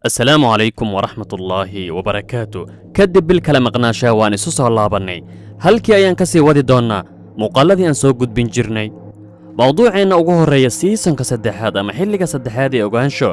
Asalaamu calaykum waraxmatullaahi wabarakaatu. Kadib bil kale maqnaashaa waan isu soo laabannay. Halkii ayaan ka sii wadi doonnaa muuqaalladii aan soo gudbin jirnay. Mawduuceenna ugu horreeya season-ka saddexaad ama xilliga saddexaad ee Ogaansho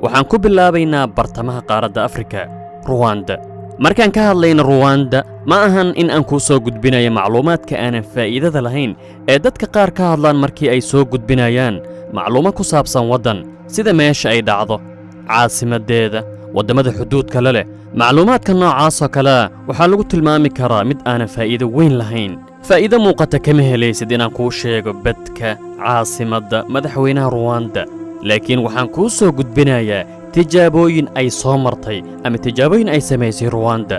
waxaan ku bilaabaynaa bartamaha qaaradda Afrika, Ruwanda. Markaan ka hadlayno Ruwanda, ma ahan in aan kuu soo gudbinayo macluumaadka aanan faa'iidada lahayn ee dadka qaar ka hadlaan markii ay soo gudbinayaan macluumo ku saabsan waddan, sida meesha ay dhacdo, caasimaddeeda, waddamada xuduudka la leh. Macluumaadka noocaasoo kalea waxaa lagu tilmaami karaa mid aanan faa'iido weyn lahayn. Faa'iido muuqata kama helaysid inaan kuu sheego bedka, caasimadda, madaxweynaha Ruwanda, laakiin waxaan kuu soo gudbinayaa tijaabooyin ay soo martay ama tijaabooyin ay samaysay Ruwanda,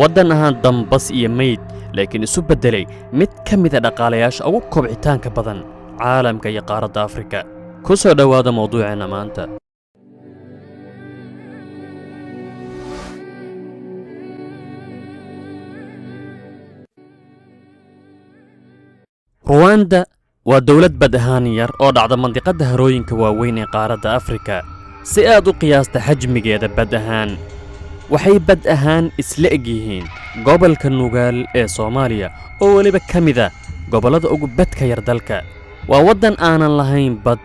waddan ahaan dambas iyo meyd, laakiin isu beddelay mid ka mida dhaqaalayaasha ugu kobcitaanka badan caalamka iyo qaaradda Afrika. Ku soo dhowaada mawduuceenna maanta. Ruwanda waa dowlad bad ahaan yar oo dhacda mandiqadda harooyinka waaweyn ee qaaradda Afrika. Si aad u qiyaasta xajmigeeda bad ahaan, waxay bad ahaan isla eg yihiin gobolka Nugaal ee Soomaaliya, oo weliba ka mid a gobollada ugu badka yar dalka. Waa waddan aanan lahayn bad.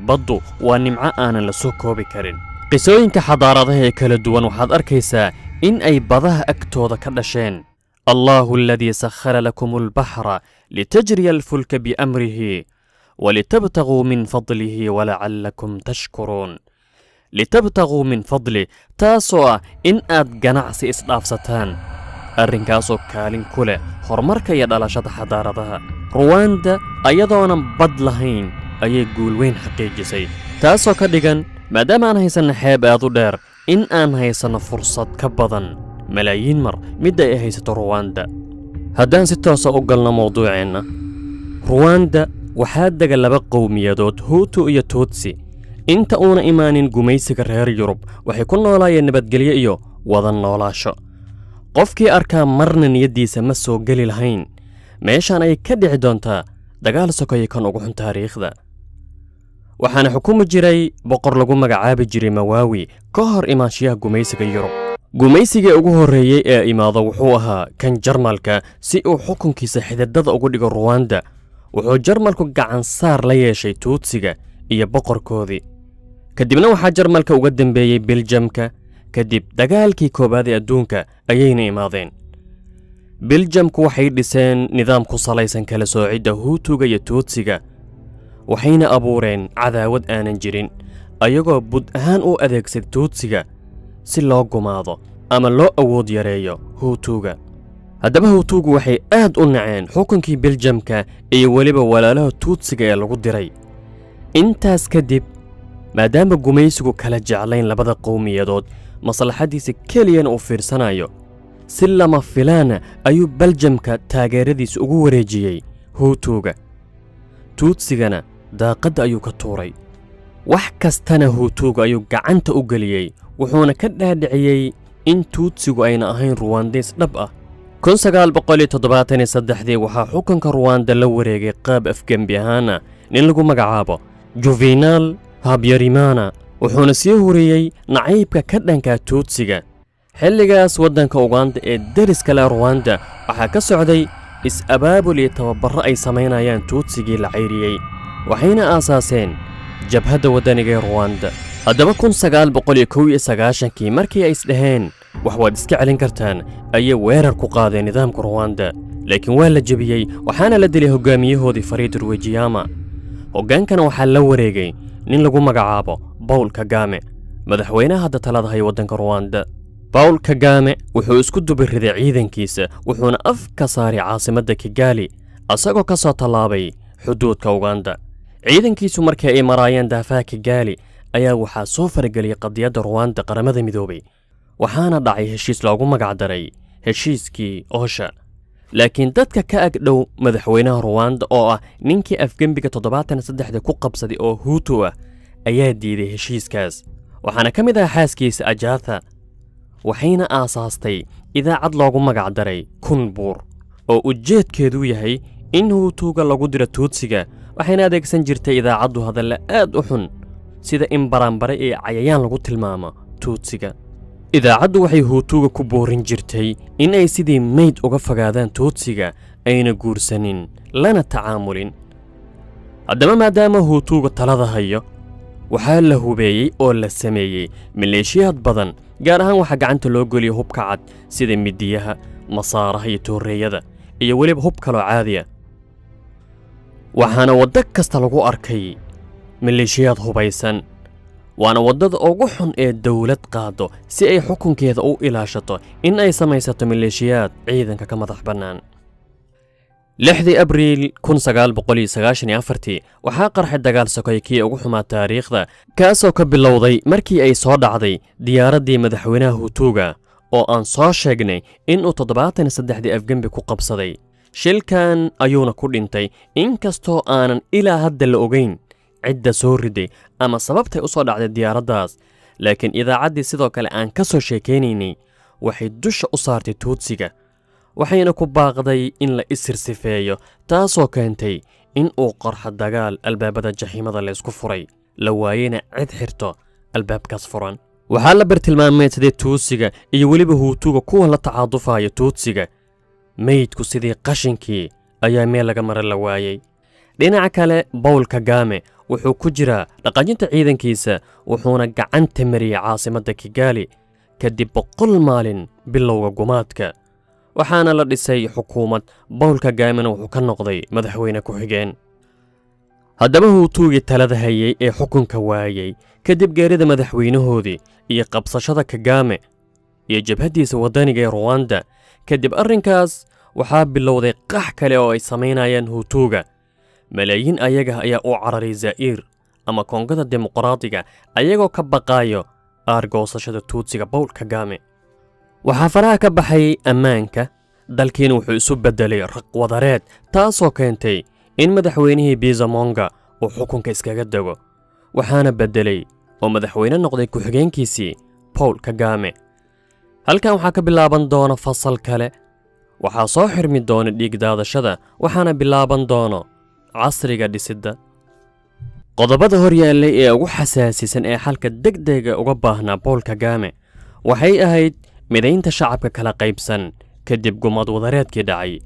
Baddu waa nimco aanan la soo koobi karin. Qisooyinka xadaaradaha ee kala duwan waxaad arkaysaa in ay badaha agtooda ka dhasheen. الله الذي سخر لكم البحر لتجري الفلك بأمره ولتبتغوا من فضله ولعلكم تشكرون. لتبتغوا من فضله, taasoo ah in aad ganacsi isdhaafsataan, arrinkaasoo kaalin ku leh horumarka iyo dhalashada xadaaradaha. Ruwanda ayadoonan bad lahayn ayay guul weyn xaqiijisay, taasoo ka dhigan maadaama aan haysanno xeeb aad u dheer in aan haysanno fursad ka badan malaayiin mar midda ay haysato Ruwanda. Haddaan si toosa u galno mawduuceenna, Ruwanda waxaa dega laba qowmiyadood, Huutu iyo Tuutsi. Inta uuna imaanin gumaysiga reer Yurub, waxay ku noolaayeen nabadgelyo iyo wada noolaasho. Qofkii arkaa marna niyaddiisa ma soo geli lahayn meeshaan ay ka dhici doontaa dagaal sokoyo kan ugu xun taariikhda. Waxaana xukumi jiray boqor lagu magacaabi jiray Mawaawi ka hor imaanshiyaha gumaysiga Yurub. Gumaysigii ugu horreeyey ee imaado wuxuu ahaa kan Jarmalka. Si uu xukunkiisa xididada ugu dhigo Ruwanda, wuxuu Jarmalku gacan saar la yeeshay Tuutsiga iyo boqorkoodii. Kadibna waxaa Jarmalka uga dambeeyey Biljamka. Kadib dagaalkii koowaad ee adduunka ayayna imaadeen. Biljamku waxay dhiseen nidaam ku salaysan kala soocidda Huutuga iyo Tuutsiga, waxayna abuureen cadaawad aanan jirin, ayagoo bud ahaan u adeegsaday Tuutsiga si loo gumaado ama loo awood yareeyo Huutuga. Haddaba Huutugu waxay aad u naceen xukunkii Biljamka iyo weliba walaalaha Tuutsiga ee lagu diray. Intaas kadib, maadaama gumaysigu kala jeclayn labada qowmiyadood, maslaxaddiisa keliyana uu fiirsanayo, si lama filaana ayuu Beljamka taageeradiisa ugu wareejiyey Huutuga, Tuutsigana daaqadda ayuu ka tuuray. Wax kastana Huutuga ayuu gacanta u geliyey, wuxuuna ka dhaadhiciyey in Tuutsigu ayna ahayn Ruwandeys dhab ah. Dii waxaa xukunka Ruwanda la wareegay qaab afgembi ahaana nin lagu magacaabo Juvenal Habyarimana, wuxuuna sii huriyey nacaybka ka dhanka Tuutsiga. Xilligaas waddanka Uganda ee deriska leh Ruwanda waxaa ka socday is-abaabul iyo tababarro ay samaynayaan Tuutsigii la cayriyey, waxayna aasaaseen Jabhadda Waddaniga ee Ruwanda. Haddaba 1991-kii, markii ay isdhaheen wax waad iska celin kartaan, ayay weerar ku qaadeen nidaamka Ruwanda, laakiin waa la jebiyey, waxaana la dilay hogaamiyahoodii Fariid Rwejiyama. Hoggaankana waxaa la wareegay nin lagu magacaabo Paul Kagame, madaxweynaha hadda talada haya waddanka Ruwanda. Paul Kagame wuxuu isku dubiriday ciidankiisa, wuxuuna af ka saaray caasimadda Kigali, asagoo ka soo tallaabay xuduudka Uganda. Ciidankiisu markii ay maraayeen daafaha Kigali ayaa waxaa soo farageliyey qadiyadda Ruwanda Qaramada Midoobay, waxaana dhacay heshiis loogu magacdaray heshiiskii Oosha. Laakiin dadka ka ag dhow madaxweynaha Ruwanda, oo ah ninkii afgembiga 73-da ku qabsaday oo Huutu ah, ayaa diiday heshiiskaas. Waxaana ka mid ah xaaskiisa Ajatha, waxayna aasaastay idaacad loogu magacdaray Kun Buur, oo ujeedkeedu yahay in Huutuga lagu diro Tuutsiga. Waxayna adeegsan jirtay idaacaddu hadalle aad u xun, sida in baranbare iyo cayayaan lagu tilmaamo Tuutsiga. Idaacaddu waxay Huutuuga ku boorin jirtay in ay sidii meyd uga fogaadaan Tuutsiga, ayna guursanin lana tacaamulin. Haddaba, maadaama Huutuuga talada hayo, waxaa la hubeeyey oo la sameeyey maleeshiyaad badan. Gaar ahaan waxaa gacanta loo geliyay hubka cad sida midiyaha, masaaraha iyo tooreeyada iyo weliba hub kaloo caadiya. Waxaana waddo kasta lagu arkay maleeshiyaad hubaysan, waana waddada ugu xun ee dowlad qaado si ay xukunkeeda u ilaashato in ay samaysato maleeshiyaad ciidanka ka madax bannaan. 6dii Abriil 1994-tii waxaa qarxay dagaal sokeeye kii ugu xumaa taariikhda, kaasoo ka bilowday markii ay soo dhacday diyaaraddii madaxweynaha Hutuuga oo aan soo sheegnay inuu 73-dii afgembi ku qabsaday. Shilkan ayuuna ku dhintay, inkastoo aanan ilaa hadda la ogeyn cidda soo riday ama sababtay u soo dhacday diyaaraddaas. Laakiin idaacaddii sidoo kale aan ka soo sheekaynaynay waxay dusha u saartay Tuudsiga, waxayna ku baaqday in la isirsifeeyo, taasoo keentay in uu qarxo dagaal albaabada jaxiimada laysku furay, la waayena cid xirto albaabkaas furan. Waxaa la bartilmaameedsaday Tuutsiga iyo weliba Huutuga kuwa la tacaadufaya Tuutsiga. Meydku sidii qashinkii ayaa meel laga mara la waayey. Dhinaca kale, Paul Kagame wuxuu ku jiraa dhaqaajinta ciidankiisa, wuxuuna gacanta mariyey caasimadda Kigaali kadib 100 maalin bilowga gumaadka. Waxaana la dhisay xukuumad, Paul Kagamena wuxuu ka noqday madaxweyne ku-xigeen. Haddaba, Huutuugii talada hayay ee xukunka waayey kadib geerida madaxweynahoodii iyo qabsashada Kagame iyo jabhaddiisa waddaniga ee Ruwanda, kadib arrinkaas waxaa bilowday qax kale oo ay samaynayaan Huutuuga. Malaayiin ayaga ayaa u cararay Zaa'iir ama Koongada Dimuqraadiga, ayagoo ka baqaayo aargoosashada Tuutsiga Paul Kagame. Waxaa faraha ka baxay ammaanka dalkiina, wuxuu isu beddelay raqwadareed, taasoo keentay in madaxweynihii Bizimungu uu xukunka iskaga dego. Waxaana beddelay oo madaxweyne noqday ku-xigeenkiisii Paul Kagame. Halkan waxaa ka bilaaban doona fasal kale. Waxaa soo xirmi doona dhiig daadashada, waxaana bilaaban doono casriga dhisidda. Qodobada horyaallay ee ugu xasaasisan ee xalka degdega uga baahnaa Paul Kagame waxay ahayd midaynta shacabka kala qaybsan kadib gumad wadareedkii dhacay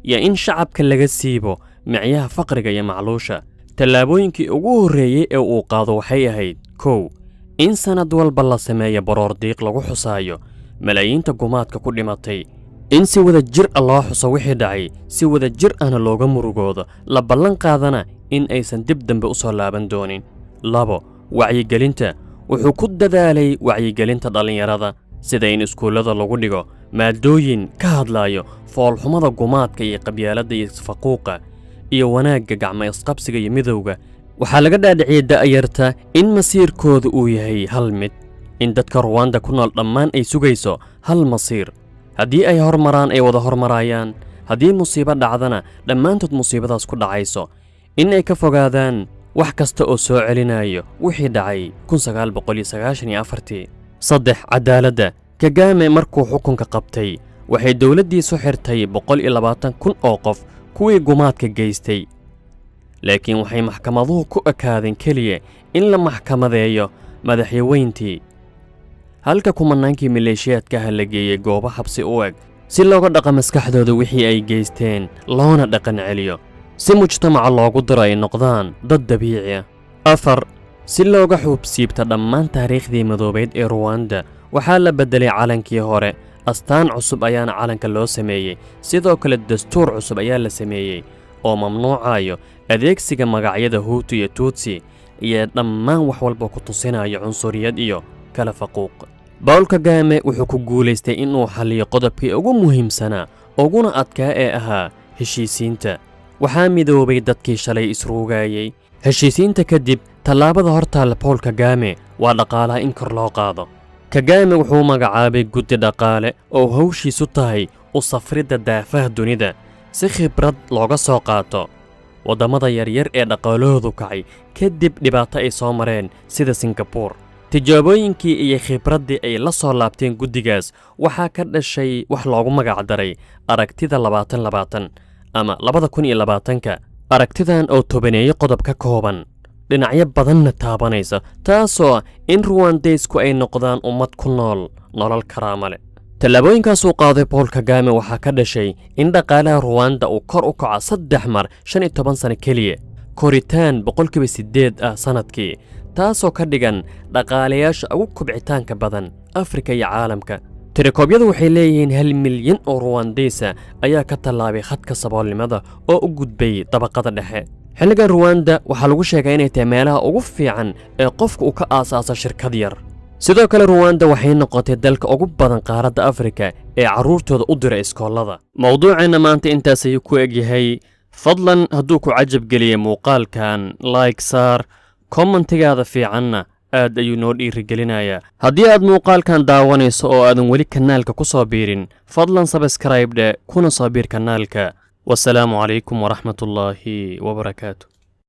iyo in shacabka laga siibo micyaha faqriga iyo macluusha. Tallaabooyinkii ugu horreeyey ee uu qaado waxay ahayd: 1, in sannad walba la sameeyo baroor diiq lagu xusaayo malaayiinta gumaadka ku dhimatay, in si wada jir ah loo xuso wixii dhacay, si wada jir ahna looga murugoodo, la ballan qaadana in aysan dib dambe u soo laaban doonin. 2, wacyigelinta. Wuxuu ku dadaalay wacyigelinta dhallinyarada, sida in iskuullada lagu dhigo maadooyin ka hadlayo foolxumada gumaadka iyo qabyaaladda iyo isfaquuqa iyo wanaagga gacmo isqabsiga iyo midowga. Waxaa laga dhaadhiciyey da'yarta in masiirkooda uu yahay hal mid, in dadka Ruwanda ku nool dhammaan ay sugayso hal masiir. Haddii ay hormaraan, ay wada hormarayaan; haddii musiibo dhacdana, dhammaantood musiibadaas ku dhacayso. In ay ka fogaadaan wax kasta oo soo celinayo wixii dhacay 1994-tii. 3, cadaaladda. Kagame markuu xukunka qabtay, waxay dowladdiisu xirtay 120,000 oo qof, kuwii gumaadka geystay. Laakiin waxay maxkamaduhu ku ekaadeen keliya in la maxkamadeeyo madaxyaweyntii, halka kumanaankii maleeshiyaadka ah la geeyey goobo xabsi u eg si looga dhaqa maskaxdooda wixii ay geysteen, loona dhaqan celiyo, si mujtamaca loogu diro ay noqdaan dad dabiici ah. 4, si looga xuubsiibta dhammaan taariikhdii madoobeyd ee Ruwanda, waxaa la beddelay calankii hore, astaan cusub ayaana calanka loo sameeyey. Sidoo kale dastuur cusub ayaa la sameeyey oo mamnuucayo adeegsiga magacyada Huutu iyo Tuutsi iyo dhammaan wax walba ku tusinayo cunsuriyad iyo kala faquuq. Paul Kagame wuxuu ku guulaystay inuu xalliyo qodobkii ugu muhiimsanaa uguna adkaa ee ahaa heshiisiinta. Waxaa midoobay dadkii shalay isruugayey. Heshiisiinta kadib, tallaabada hortaalla Paul Kagame waa dhaqaalaha in kor loo qaado. Kagame wuxuu magacaabay guddi dhaqaale oo hawshiisu tahay u safridda daafaha dunida si khibrad looga soo qaato waddamada yaryar ee dhaqaalahoodu kacay kadib dhibaato ay soo mareen, sida Singabuur. Tijaabooyinkii iyo khibraddii ay la soo laabteen guddigaas waxaa ka dhashay wax loogu magac daray aragtida 2020 ama 2020-ka. Aragtidan oo 10 qodob ka kooban. Dhinacyo badanna taabanaysa, taasoo ah in Ruwandaysku ay noqdaan ummad ku nool nolol karaama leh. Tallaabooyinkaasuu qaaday Paul Kagame waxaa ka dhashay in dhaqaalaha Ruwanda uu kor u kaco saddex mar 15 sano keliya, koritaan 8% ah sannadkii, taasoo ka dhigan dhaqaalayaasha ugu kobcitaanka badan Afrika iyo caalamka. Tirakoobyadu waxay leeyihiin 1 milyan oo Ruwandaysa ayaa ka tallaabay khadka saboolnimada oo u gudbay dabaqada dhexe. Xilligan Ruwanda waxaa lagu sheegay inay tahay meelaha ugu fiican ee qofku uu ka aasaaso shirkad yar. Sidoo kale, Ruwanda waxay noqotay dalka ugu badan qaaradda Afrika ee carruurtooda u dira iskoolada. Mowduuceenna maanta intaas ayuu ku egyahay. Fadlan, hadduu ku cajab geliyey muuqaalkan, like saar. Commentigaada fiicanna aad ayuu noo dhiirigelinayaa. Haddii aad muuqaalkan daawanayso oo aadan weli kanaalka ku soo biirin, fadlan subscribe dhe kuna soo biir kanaalka. Wasalaamu calaykum waraxmatullaahi wabarakaatu.